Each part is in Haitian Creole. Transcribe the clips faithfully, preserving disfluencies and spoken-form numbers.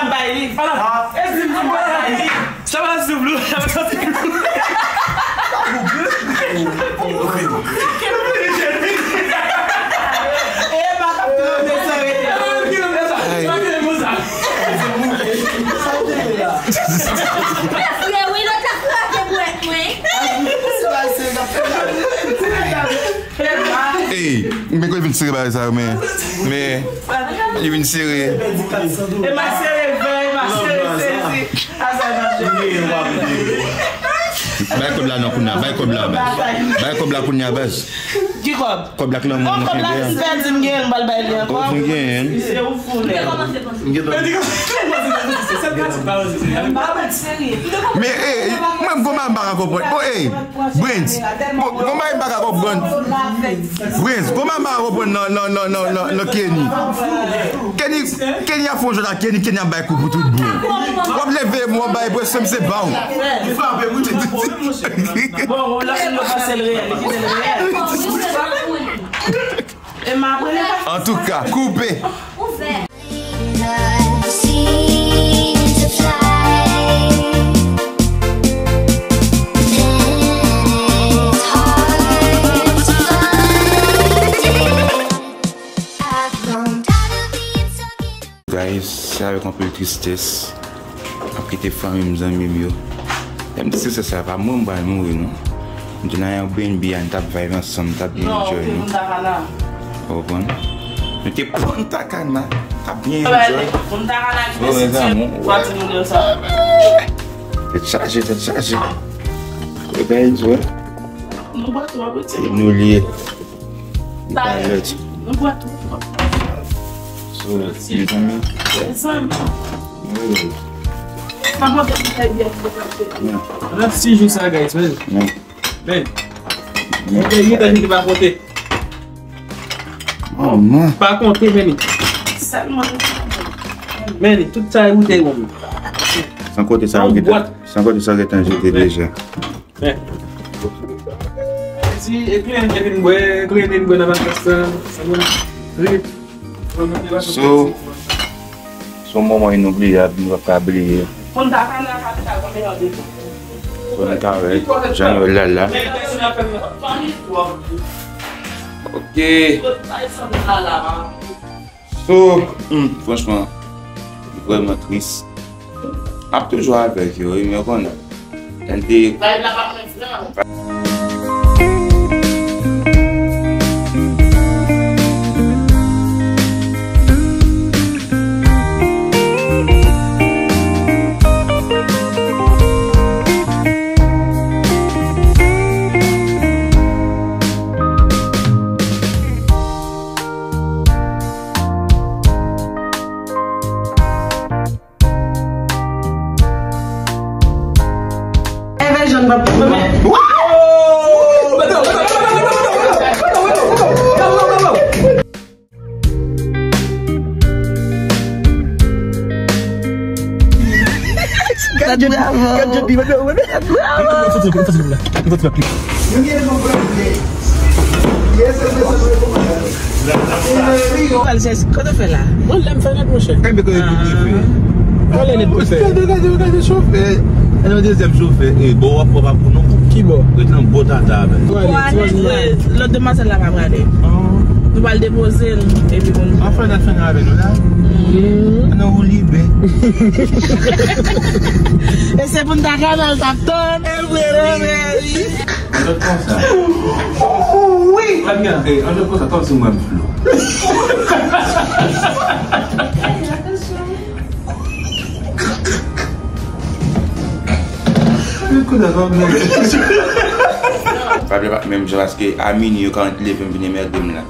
pa bay li. Ala, e di m pou m pa bay li. Sa va sou blou, sa va sou blou. E pa ka plante sa rete. Ay. Frè, wi, lòt la kraze bwèt mwen. Ey, men kò vin sere bagay sa yo, men, men, li vin sere. E ma sere vè, e ma sere sezi. Bay kòb la non kounye a, bay kòb la, baz. Bay kòb la kounye a, baz. Ki kòb? Kòb la k nan men mwen. Kòb la, m pèdi, m genyen, m pral bay li ankò. Ou genyen. Se ou fou, nèg. Men, eh, mwen, gon bagay m pa ka konprann. Bon, eh, Brens, gon, gon bagay m pa ka konprann. Brens, gon bagay m pa ka konprann nan, nan, nan, nan, nan, nan Kenny. Kenny, Kenny ap fè yon jwèt ak Kenny, Kenny ap bay kou pou tout bon. W ap leve, w ap bay presyon, se ba w. Bon, bon, la, nou pase l reyèl, li kite l reyèl. Antouka, koupe. Guys, se avèk anpil tristès m ap kite fanmi m, zanmi m yo. Lè m di se sa, pa mwen m pral mouri non. M te nan Airbnb a, n t ap vibe ansanm, n t ap byen enjoy nou. Ou konprann? Nou te Punta Cana, n t ap byen enjoy. Punta Cana ki te sitiye pou timoun yo sa. Tèt chaje, tèt chaje. Ebyen, enjoy. Nou bwè tou, apre ti. Nou lye. Li pa lòt. Nou bwè tou. So, mezanmi. Mezanmi. Wi. Pa pote boutèy byè ki te frape. Non. Nan sis jou sa, guys, men. Non. Men. Non. Boutèy uit an ki te pa pote. Oh, man. Pa konte, men. Sèlman. Men, tout sa e boutèy wonm. San konte sa yo ki te, san konte sa yo ki te jete deja. Men. Si e kliyan ki vin bwè, kliyan ki vin bwè nan vakans lan, sa bon. Rit. So, se yon moman inobliyab, nou p ap ka bliye. Konn ta pale a kapital, konn te yon depo. Konn ta wè, jan yo la la. Ok. So, hmm, franchman, li vrèman tris. M ap toujou avèk yo, wi, men w konnen. Lè n te Evangeline pa p ap fè. Gad Jodi, gad Jodi, bravo. Bravo. Kote w fè la? Mwen lè m fè nèt, monchè. Enben, kote tout li fè? Mwen lè nèt pou fè. Gade, gade, gade chofè. Gade yon dezyèm chofè. E, bon, w ap, w ap pou nou. Ki bò? Ret nan bò tata avè l. Pou ale, ti manzè. Lòt demwazèl la pa prale. Nou pral depoze l, epi pou nou. Anfen, n ap fè avè nou la. An nou libè. E se pou n ta kanal t ap tann. E vre, e vre, wi. An lòt konsa. Wi. An lòt konsa, kòmsi mwen m flou. Pablo pa menm jan paske a minui yo ka leve m vin enmède m la.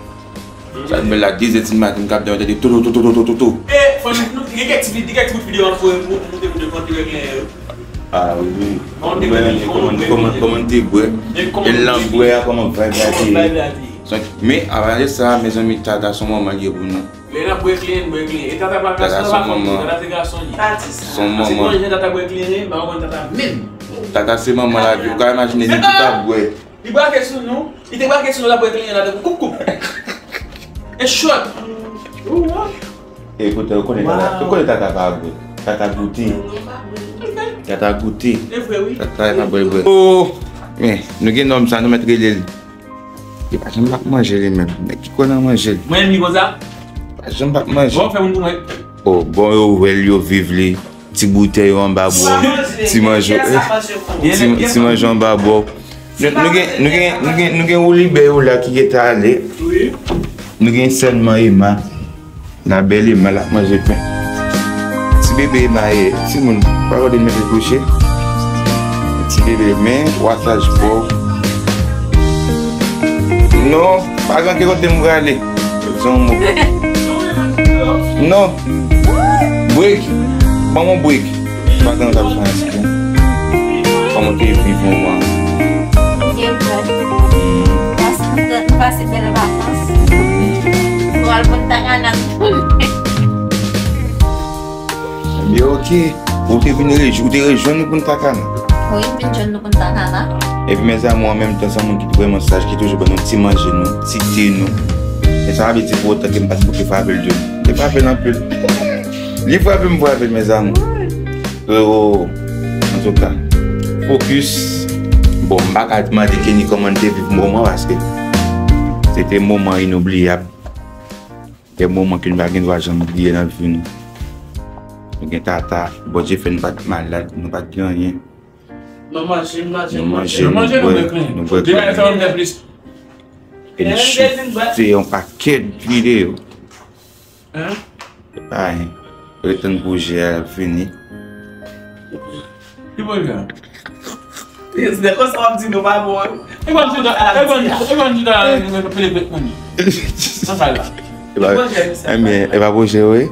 Sa k bèl la, de zè di maten, m k ap dòmi, tande toto toto toto toto. E, fanmi, nou, gen kèk ti, gen kèk ti bout videyo an fè pou, pou te, pou te kontre gen yo. Ah wi, wi. Kòman te bwè, kòman, kòman, kòman te bwè. E l nan bwè a, kòman vibe la te ye. Men, apa de sa, mezanmi, Tata se yon manman li ye pou nou. Lè n ap bwè kleren, bwè kleren. E Tata pa gason, Tata se manman. Tata se gason li. Son manman. Se konn jan Tata bwè kleren, m pa konn Tata menm. Tata se manman lavi. Ou ka imajine nèg ki pa bwè. Li brake sou nou, li te brake sou nou, l ap bwè kleren la tankou koup koup. E shot. Ou wè? E koute, ou konnen Tata, ou konnen Tata pa bwè. Tata goute. Tata goute. E vre, wi. Tata pa bwè, bwè. Oh, men, nou gen nonm sa, nou mèt rele l. Li pa janm p ap manje li menm. Nèg ki kwè nan manje li. Mwen menm li konsa? Pa janm p ap manje. Bon, fè moun pou mwen. Oh, bon, yo wè l, yo viv li. Ti boutèy yo anba bwè. Ti manje, ti, ti manje anba bwè. Nou, nou gen, nou gen, nou gen, nou gen Woulibè yo la ki gentan ale. Nou gen sèlman Emma. La belle Emma, l ap manje pen. Ti bebe Emma ye, timoun, pa gade mete kouche. Ti bebe, men, wasaj po. Non, pa gen ki kote m prale. Se yon mo. Non. Break. Ban m yon break. Pa gen lòt opsyon. Kòman te viv moman? Byen, byen. Paske nou pase bèl vakans. Nou al Punta Cana. Ebyen, oke. Ou te vin rejou-, ou te rejwenn nou Punta Cana? Wi, m vin jwenn nou Punta Cana. Epi, mezanmi, an menm tan, se yon moun ki vrèman saj, ki toujou ban nou ti manje nou, ti te nou. Men sa pa vle di pou otan ke m pa t bouke frape l tou. Li frape l anpil. Li frape m frape l, mezanmi. Oh, antouka, fokis. Bon, m pa ka mande Kenny kòman l te viv moman, paske se te moman inobliyab. Gen moman ke nou pa gen dwa janm bliye nan vi nou. Nou gen Tata, Bondye fè nou pa t malad, nou pa t gen anyen. Nou manje, nou manje, nou manje, nou bwè, nou bwè. Demen sa, nou fè plis. E nou chofe yon pakèt videyo. Hein? Se pa anyen. Ret tann pwojè a fini. Ki pwojè a? Yes, de konsa w ap di nou pa bon, wi. E pa di ta, e pa di ta, e pa di ta, e pa di ta, e pa di ta. Sa sa la. E pa, ebyen, e pa pwojè, wi.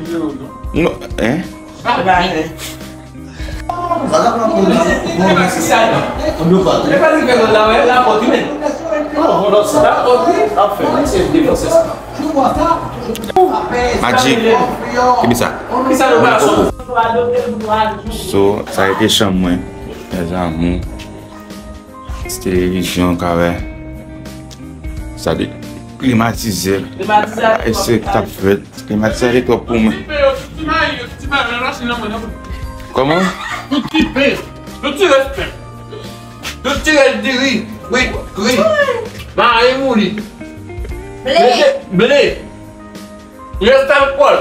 Non, hein? Magic. Kibisa? So, sa rete chanm mwen. Mes amours. Ti televizyon, ka wè. Sa de klimatizè. Klimatizè. E se k t ap fèt. Klimatizè te twòp pou mwen. Kòman? Tout ti pen, tout ti respè. Tout ti rès diri, kwit, kri. Mari mouli. Ble. Mete ble. Rès alkòl.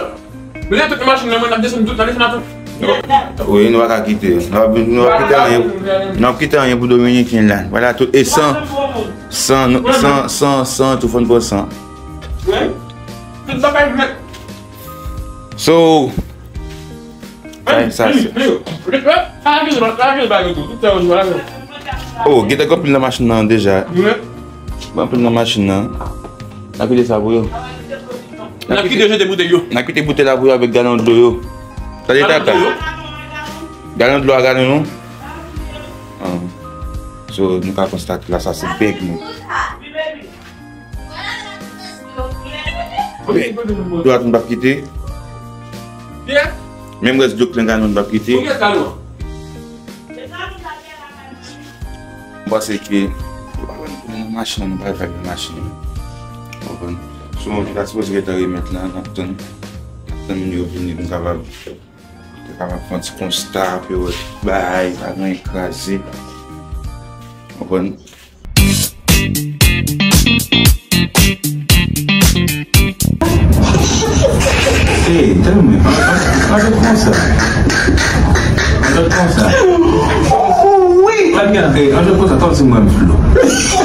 Mete tout nan machin nan, mwen n ap desann tout, n ap desann tout. Wi, nou pa ka kite. Nou pa, nou pa kite anyen. Nou pa kite anyen pou Dominiken la. Vwala tout. E san, san, san, san, san, tou fòn pran san. Wi. Tout bagay jwèt. So, sa, sa, sa. Oh, gen anpil nan machin nan deja. Gen anpil nan machin nan. N ap kite sa pou yo. N ap kite jete boutèy yo. N ap kite boutèy la pou yo avèk galon dlo yo. Tande tata. Galon dlo a, galon nou. Ah. So, nou ka konstate la, sa se bèg nou. Dlo a tou m p ap kite. Menm rès dlo k nan galon m p ap kite. M panse ke nou pa wè nou tounen nan machin nan, nou pa wè nan machin nan. Konprann? Sou moun ki ta sipoze gentan remèt la, n ap tann, n ap tann moun yo vini pou n kapab, pou n kapab fè yon ti konsta, pou yo wè tout bagay, pa gen anyen kraze. Konprann? Hey, tèlman, an, an, an, an, konsa. An, konsa. Wi! An, an, an, konsa, kòmsi mwen m flou.